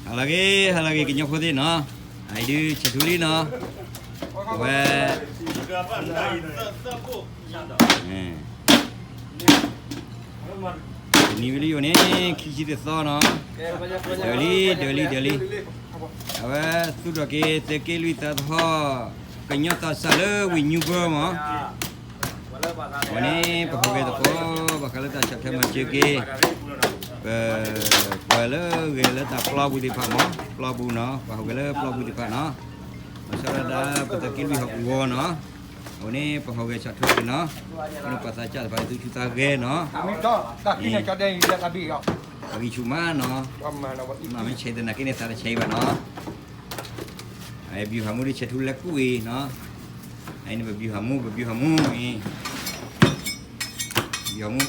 ဟါလၢအဂ့ၤ ဟါလၢအဂ့ၤ ကညီဖိသ့ၣ်နီၤ, အံၤဒုးဆဲးထူလံနီၤ, အဝဲ တနံၤဝံၤလံယိာ်န့ၣ် ခံဆံတသီနီၤ, ဒၢးလံ ဒၢးလံ ဒၢးလံ, အဝဲသူၣ်ထီၣ်က့ၤ သုးက့လွံၢ်သးသဟီၣ် ကညီသးစၢ်လၢဝ့ၢ်ညူဘၢမး အဝဲန့ၣ် ပဟူးဂဲၤသကိး ဘၣ်ဃးလၢတၢ်ဆီၣ်ထွဲမၤစၢၤက့ၤ ပ ပှၤလၢဂဲၤလၢတၢ်ပျီပူၤသ့ၣ်တဖၣ်မး ပျီပူၤနီၤ ပှၤဟူးဂဲၤလၢပျီပူၤသ့ၣ်တဖၣ်နီၤ, ဘၣ်ဆၣ်ဒၣ်ပသုးက့လွံၢ်ဟီၣ်ကဝီၤနီၤ, အဝဲန့ၣ် ပဟူးဂဲၤဆီၣ်ထွဲက့ၤနီၤ, အဃိန့ၣ်ပှၤသးစၢ်သ့ၣ်တဖၣ်ဒ်သိးဆူသးဂဲၤနီၤ, အဂံၢ်ဆူၣ်မးနီၤ, အဂံၢ်ဆူၣ်မးနီၤ, မ့ၢ်ဆဲးသနာ်က့န့ၣ် သးတဆဲးဘၣ်နီၤ ဘံၣ်ဟးမူဒ်ဆဲးထူလဲၤကူၣ်အံၤနီၤ, အံၤန့ၣ်ပဘံၣ်ဟးမူ ပဘံၣ်ဟးမူအံၤ, ဘံၣ်ဟးမူ,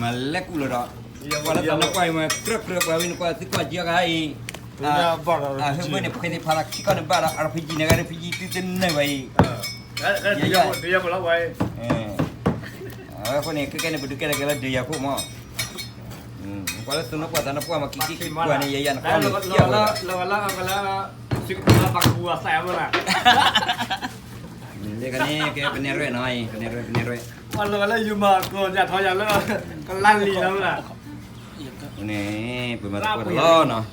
မၤလဲၤကူၣ်လီၤဒီး, ကွၢ်လၢသးလၢကွၢ်အံၤမး ကြၢးကြၢးပှၤဝဲန့ၣ် ကွၢ်သံကွၢ်က့ၤအဂၤအံၤ, အဟၢမုၢ်န့ၣ် ပဃ့သ့ၣ်ဖးလၢခံခီန့ၣ်ဘၣ်ဒီး RPG န့ၣ် RPG သုတနၢၤဘၣ်အံၤ, အဝဲအဃိန့ၣ် ခဲကဲန့ၣ် ပဒုးကဲထီၣ်က့ၤလၢဒုးယၤခိၣ်မး ကွၢ်လၢသူနီၢ်ပှၢ်သးနီၢ်ပှၢ်မး ကံကံကံကွၢ်န့ၣ် ယဲယၤနကွၢ်လၢ လၢ လၢ လၢ လၢကန့ၣ်ကဲပနဲၣ်ရွဲၣ်နီၤအံၤ ပနဲၣ်ရွဲၣ် ပနဲၣ်ရွဲၣ်, လၢလၢယမၤကီၢ်ညၣ်ထီယၤလၢ ကလါလံလီၤမး, န့ၣ် ပမၤသကိးတလီၤနီၤ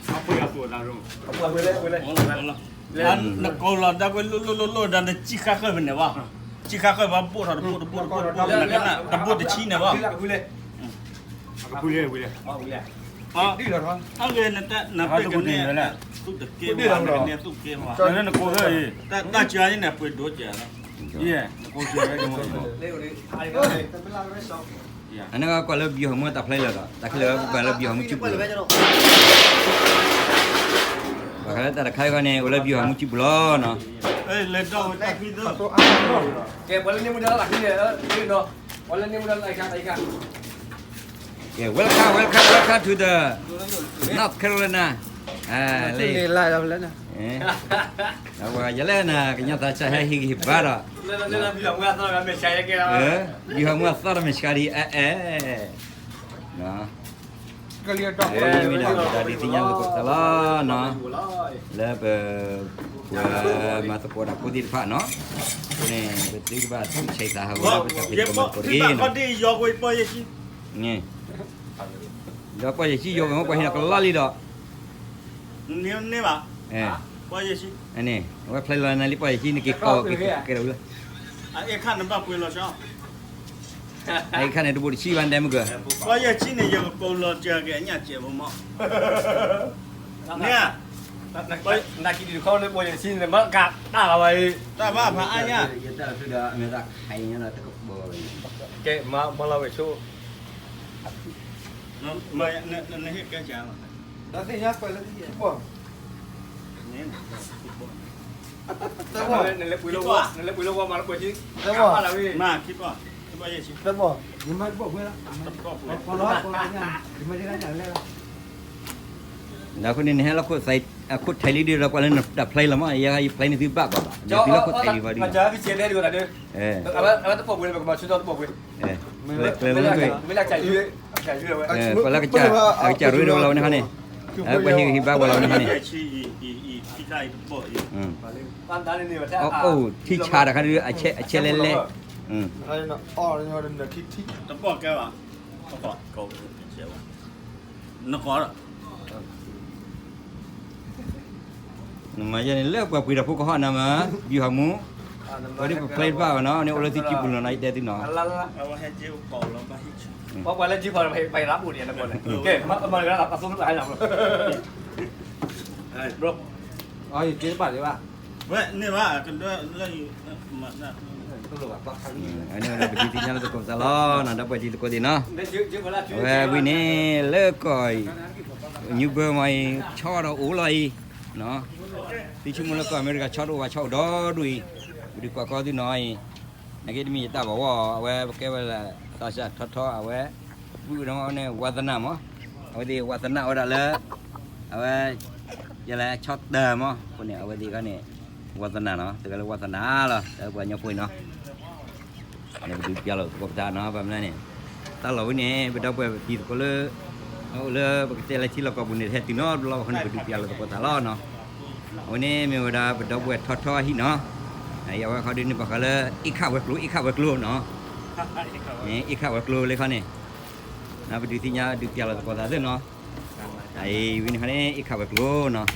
နကိးလီၤဒၣ်ကွဲလိၣ်လိၣ်လိၣ်လိၣ်ဒီး နစံၣ်ဃါဃၢၣ်ဖဲန့ၣ်ဘၣ်, စံၣ်ဃါဃၢၣ်ဘၣ်ဘိၣ်ထီၣ်တဘိၣ်တဘိၣ်တဘိၣ်တဘိၣ် တဘိၣ်တဆံန့ၣ်ဘၣ်, အဂ့ၤ နတၢ်နပ့ၢ်ကန့ၣ် သူၣ်တကဲဘၣ် နကန့ၣ်သူၣ်ကဲဘၣ်, နကိးလၢ တၢ်စၢၤန့ၣ်ပှ့ၤဒိၣ်ကဲလီၤ, နကိးစၢၤဝဲ အန့ၣ်ကွၢ်လၢဘံၣ်ဟးမူတၢ်ဖျဲလီၤဒီး တၢ်ခဲလၢာ်ကွၢ်လၢဘံၣ်ဟးမူစုပူၤလီၤ, ဘၣ်ဃးလၢတၢ်တခါအံၤဃီန့ၣ် အိၣ်လၢဘံၣ်ဟးမူစုပူၤလီၤနီၤ, ကဲ ပှၤလၢန့ၣ်မူဒါလၢအခံန့ၣ် ပှၤလၢန့ၣ်မူဒါလၢအခံ Okay, welcome, welcome, welcome to the North Carolina. လၢ ယလဲၣ်နၤ ကညီသးစၢ်ဟဲဟ့ၣ်ဂံၢ်ဟ့ၣ်ဘါဒီး ဘံၣ်ဟးမူအသီတမ့ၢ်ဆှးဒံး အဲ အဲ မ့ၢ်ဒၣ်မ့ၢ်ဒၣ်ဒ်သ့ၣ်ညါသကိးသးလီၤနီၤ, လၢပ ပှၤမၤသကိးတၢ်ဖိသ့ၣ်တဖၣ်နီၤ, အဃိန့ၣ် ပသုတဘၣ်ဆူၣ်ဆဲးသးဟးဂီၤလၢပတၢ်ဖံးသကိးမၤသကိးတဂ့ၤနီၤ, ဒီးပှၤယဲၢ်ဆံယီၤဝဲမ့ၢ်ပှၤဟ့ၣ်နီၤကလီလံဒီး န့ၣ် အဝဲဖျဲလီၤနၤလံပှၤယဲၢ်ဆံ နက့ၤကိးက့ၤကဲဒီးဝံၤလီၤ, အအ့ၣ်ခါန့ၣ်တဘိးတဆံဘၣ်ဒဲမုၢ်ကၢ, ပှၤယဲၢ်ဆံန့ၣ် ယကကိးလီၤစၢၤက့ၤအညၣ်စဲးဖိမး, န့ၣ် နက့ၤဒုးခီလၢပှၤယဲၢ်ဆံန့ၣ် မ့ၢ်ကးတၢ်လီၤဝဲ, တၢ်ဘၣ်ဖးအါညါ, ကဲ မၤလီၤဝဲဆိ နဟ့ၣ်ကဲစၢ်လီၤ, တၢ်သ့ၣ်ညါကွဲးလၢထံပီၢ်, နလဲၤပှ့ၤလၢဝီမၤလၢပှဲၤထံ, မၤထံပီၢ်, ထံပီၢ်ယဲၢ်ဆံ, တဘီၣ်, ယမၤတဘီၣ်ပှဲၤလီၤ, ပှဲၤလီၤ, ယမၤတဂၤညၣ်လဲၣ်လီၤ, ဒီးအဃိန့ၣ် နဟဲလီၤခိၣ်သး အခိၣ်ထဲးလံဒုးဒီးကွၢ်လၢနတၢ်ဖျဲလီၤမး ယဲယဖျဲန့ၢ်သုဘၣ်ကီးဘၣ် ယဖျဲလၢခိၣ်ထဲးလံဘၣ်ဒုး, အဝဲတဘီၣ်ပှဲၤလၢပကမၤဆူၣ်ထီၣ်တဘီၣ်ပှဲၤ, မ့ၢ်လၢကစၢ်ယွၤ, ကွၢ်လၢအကစၢ်ရ့ဒီးလီၤဝဲန့ၣ်ခါန့ၣ်, ပှၤဟ့ၣ်ဂံၢ်ဟ့ၣ်ဘါပှၤလီၤဝဲန့ၣ်ခါန့ၣ်, အိၣ်ထံဆါတခါဒုး အဆဲလဲၣ်လဲၣ်, တဘီၣ်ကဲဘၣ်, နကီး နမၤယဲန့ၣ်လၢပှၤပှ့ၤဒီးဖိကဟီၣ်နၤမး, ဘံၣ်ဟးမူ, ဝဲဒ်ပဖျဲတဘၣ်ဘၣ်နီၤ န့ၣ်အိၣ်လၢသုစုပူၤလီၤနီၤ ယတဲသုနီၤ, ပှၤလၢစုပူၤန့ၣ် ပှၤရးပူၤန့ၣ်, ကဲ, မၤတဂၤလၢအသိးလၢအဟဲနၤဘျီ, ဘျီ, အီၤယက့တဘၣ်လၢၤဘၣ်, ဝဲန့ၣ်ဘၣ်, ကဒၢလၢ အန့ၣ်ဝဲဒၣ်ပဒုးသ့ၣ်ညါလၢသကိးပသးလီၤနီၤ ဒီပုၢ်ဝဲၢ်တံၤသကိးသ့ၣ်နီၤ, အဝဲဝံၤန့ၣ် လၢကီၢ်အံၤ ညူဘၢမးအံၤ ဆီဒီးအိၣ်လီၤအံၤ, သုဆိကမိၣ်လၢကီၢ်အမဲရကၤဆီတအိၣ်ဘၣ် ဆီအိၣ်ဒီဒူၣ်အံၤ, ပဒုးကွၢ်ကီသုနီၤအံၤ, နာ်က့တမ့ၢ်ယတၢ်ဘၣ်ဝီ, အဝဲပကဲဝဲလၢ သးစၢ်ထီထီ အဝဲ ဝံၤဒီးန့ၣ် ဝါသနၢ်မး, အဝဲသ့ၣ်ဝါသနၢ်ဝဲဒၣ်လၢ အဝဲ ယလဲၤဆီတၢ်မး, အဃိန့ၣ် အဝဲသ့ၣ်ခီန့ၣ် ဝါသနၢ်နီၤ, တဂၤလၢဝါသနၢ်လီၤ တၢ်ပှၤကညီဖိအံၤနီၤ, န့ၣ်ပဒုးပျၢ်လီၤသကိးပသးနီၤ ဘၣ်မနုၤန့ၣ်, တၢ်လီၢ်ဝဲန့ၣ် ပဒီပုၢ်ဝဲၢ်တံၤသကိးလၢ အိၣ်လၢပကတဲလၢထံလီၢ်ကီၢ်ပူၤန့ၣ် တဟဲတုၤနီတဘျီဘၣ်အဃိန့ၣ် ပဒုးပျးလီၤသကိးသးလီၤနီၤ. အဝဲန့ၣ်မ့ၢ်ဝဲဒၣ်ပဒီပုၢ်ဝဲၢ်ထီထီအဟံၣ်နီၤ. အဝဲခီဒုးန့ၣ်ဘၣ်ဃးလၢ အ့ၣ်ခၣ်ဝဲၤကျိၤ အ့ၣ်ခၣ်ဝဲၤကျိၤနီၤ. အ့ၣ်ခၣ်ဝဲၤကျိၤလၢခီန့ၣ် ပဒုးသ့ၣ်ညါဒုးပျးလီၤသကိးသးသ့နီၤ. အဝဲန့ၣ်ခီန့ၣ် အ့ၣ်ခၣ်ဝဲၤကျိၤနီၤ.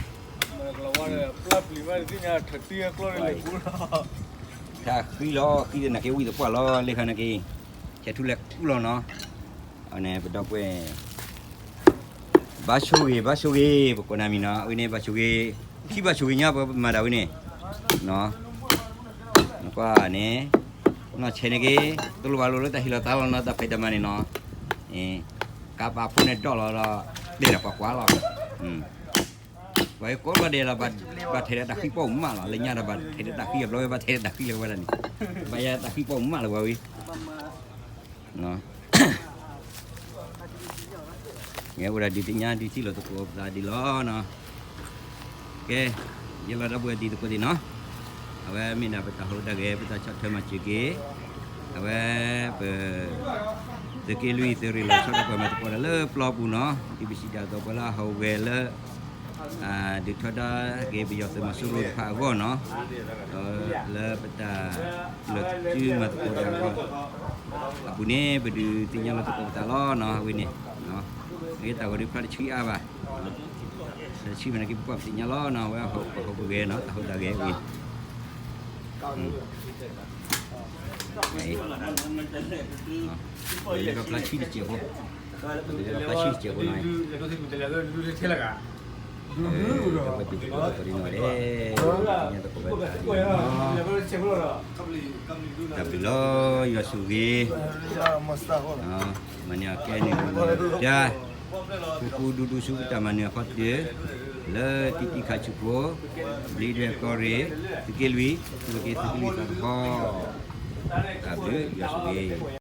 တၢ်ဃံလီၤဃံသနာ်က့ ဝံသပှၢ်လီၤ လၢခီနာ်က့ ဆဲးထူလဲၤကူလီၤနီၤ. အန့ၣ်ပဒီပုၢ်ဝဲၢ် ဘါဆိဂ့ၤ ဘါဆိဂ့ၤ ပကိးနၤမံၤနီၤ. အဝဲန့ၣ် ဘါဆိဂ့ၤ ထံၣ်ဘါဆိဂ့ၤညါ ပမၤဒၣ်ဝဲန့ၣ် နကွၢ်န့ၣ် နီၢ်ဆဲးန့ၣ်က့ တလိၣ်ဘၣ်လိာ်လၢတၢ်ဟ့ၣ်လီၤသးလီၤနီၤ တၢ်ဖံးတၢ်မၤန့ၣ်နီၤ. ကးပာ်ဖိန့ၣ်ဒီၣ်လီၤဒီး တဲဒၣ်ကွၢ်ကွၢ်လီၤ. ပှၤကိးလီၤဒဲးလီၤ ဘၣ်ထဲးဒီးတၢ်ဃံပီၣ်မးလီၤ. လၢညါဒီးဘၣ်ထဲးဒီးတၢ်ဃံအဘျီဝဲ ဘၣ်ထဲးဒီးတၢ်ဃံလၢဝဲဒၣ်န့ၣ် ဘၣ်ယၤတၢ်ဃံပီၣ်မးလၢပှၤဝဲ ယဲအိၣ်ဒၣ်ဒုးသ့ၣ်ညါဒုးထံၣ်လိာ်သကိးပသးဒ်လီၤနီၤ. ကဲ ယလီၤဒီပုၢ်ဝဲၢ်တံၤသကိးသ့ၣ်နီၤ. အဝဲမ့ၢ်ဒၣ်ပတၢ်ဟူးတၢ်ဂဲၤ ပတၢ်ဆီၣ်ထွဲမၤစၢၤက့ၤ အဝဲပ သုးက့လွံၢ်သုးရ့ၣ်လီၤဆီဒၣ်ပှၤမၤသကိးတၢ်လၢပျီပူၤနီၤ. ဒ်ပစံးတၢ်အသိး ပှၤလၢအဟူးဂဲၤလၢ ဒုးထီဒါက့ၤပယီၤသုးမီၤစိရိၤတဖၣ်အဂီၢ်နီၤ. လၢပတၢ်လီၤစုမၤသကိးတၢ်အဂီၢ် အပူၤန့ၣ် ပဒုးသ့ၣ်ညါလီၤသကိးပသးလီၤနီၤ. အဝဲန့ၣ် မ့ၢ်တၢ်ဂီၤဒုးဖျါတဆံအါဘၣ် တဆံမ့ၢ်န့ၣ်က့ ပကွၢ်ပသ့ၣ်ညါလီၤနီၤ. အဝဲဟူးပဟူးပဂဲၤနီၤ တၢ်ဟူးတၢ်ဂဲၤဝံၤ လၢဖျါဆံတစဲးဖိ လၢဖျါဆံတစဲးဖိနီၤ. တၢ်ဘျုးလီၤ ယွၤဆိၣ်ဂ့ၤ မၤန့ၢ်အီၤကဲန့ၣ် ပျၢ် ဃူဃူဒူဒူဆူပတၢ်မၤနၢၤအခီတၢၢ် လၢတံၢ်တံၢ်ခါဆူၣ်ဖိ ဘျံးဒွဲၣ်ကီၢ်ရ့ၣ် သုးက့လွံၢ် သုးက့သုးက့လွံၢ်သးတခီ တၢ်ဘျုးယွၤဆိၣ်ဂ့ၤ